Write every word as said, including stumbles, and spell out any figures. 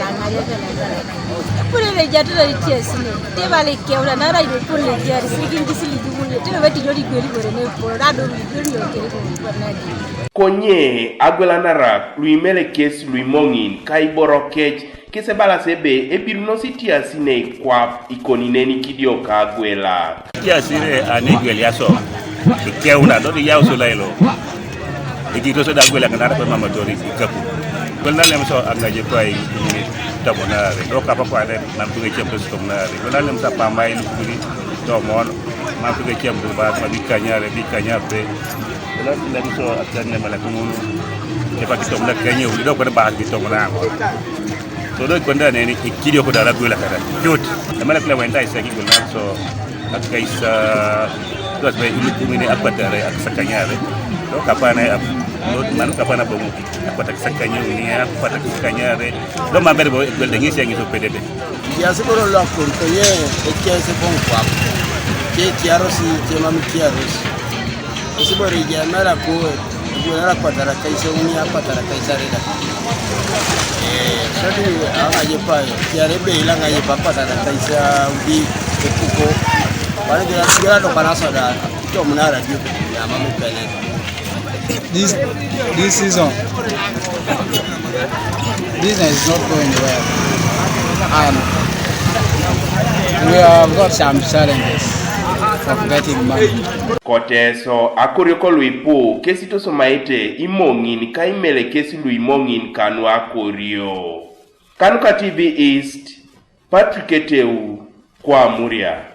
kere aŋaje kere kere. Epone lo ejatoro itiesine, tebala ikeuna, naarai epone lo ejaar isirigin kisilijibun, tebala betijo ligweli ibore ne epone, nado ligweli lo kere ko ibore nadi. Konye agwelanarak luimelekes luimoŋin ka iboro kec, kisebalas ebe ebirunos itiasine kwap ikoni neni kidio ka agwela. Itiasire ani igwel yaso, ikeuna, dodi yau sulailo. Ikitos da agwel aŋanar pe mamatori ikaku. Gwel nalem so aŋaje kwai ikuni tomonare. Do kapa kwane mam tuge cem tos tomonare. Gwel nalem sa pamai lukuni tomon, mam tuge cem tos ba ma bikanyare, bikanyape. Gwel nalem so akane mala kumunu. Kepa kitomona kenye uli do kwene ba kitomona. So do kwenda neni ikidio ko dara gwela kada. Jot. Emala kila wenda isaki gwel nalem so akaisa, tuas be ilukumine akwatare akisakanyare. Do kapana ap, do manu kapana bomu. Akwata kisakanyare, akwata kisakanyare. Do mabere bo gwel de ŋesi aŋesi opedede. Yasi boro lo akor konye ekesi boŋ kwap. Ke kiarosi, ke mam kiarosi. Esi boro ija mera ko gwel akwatara kaisa uni, akwatara kaisa rida. Eh, sadi aŋaje pa, kiare be ila aŋaje pa akwatara kaisa udi epuko. Wani gwel, gwel do kana soda, tomunara dio, na mami pele. This this season, business is not going well, and we have got some challenges of getting money. Koteso akorio koluipu kesitosomaete imoŋin ka imelekes luimoŋin kanu akorio. Kanuka T V East, Patrick Eteu, Kwamuria.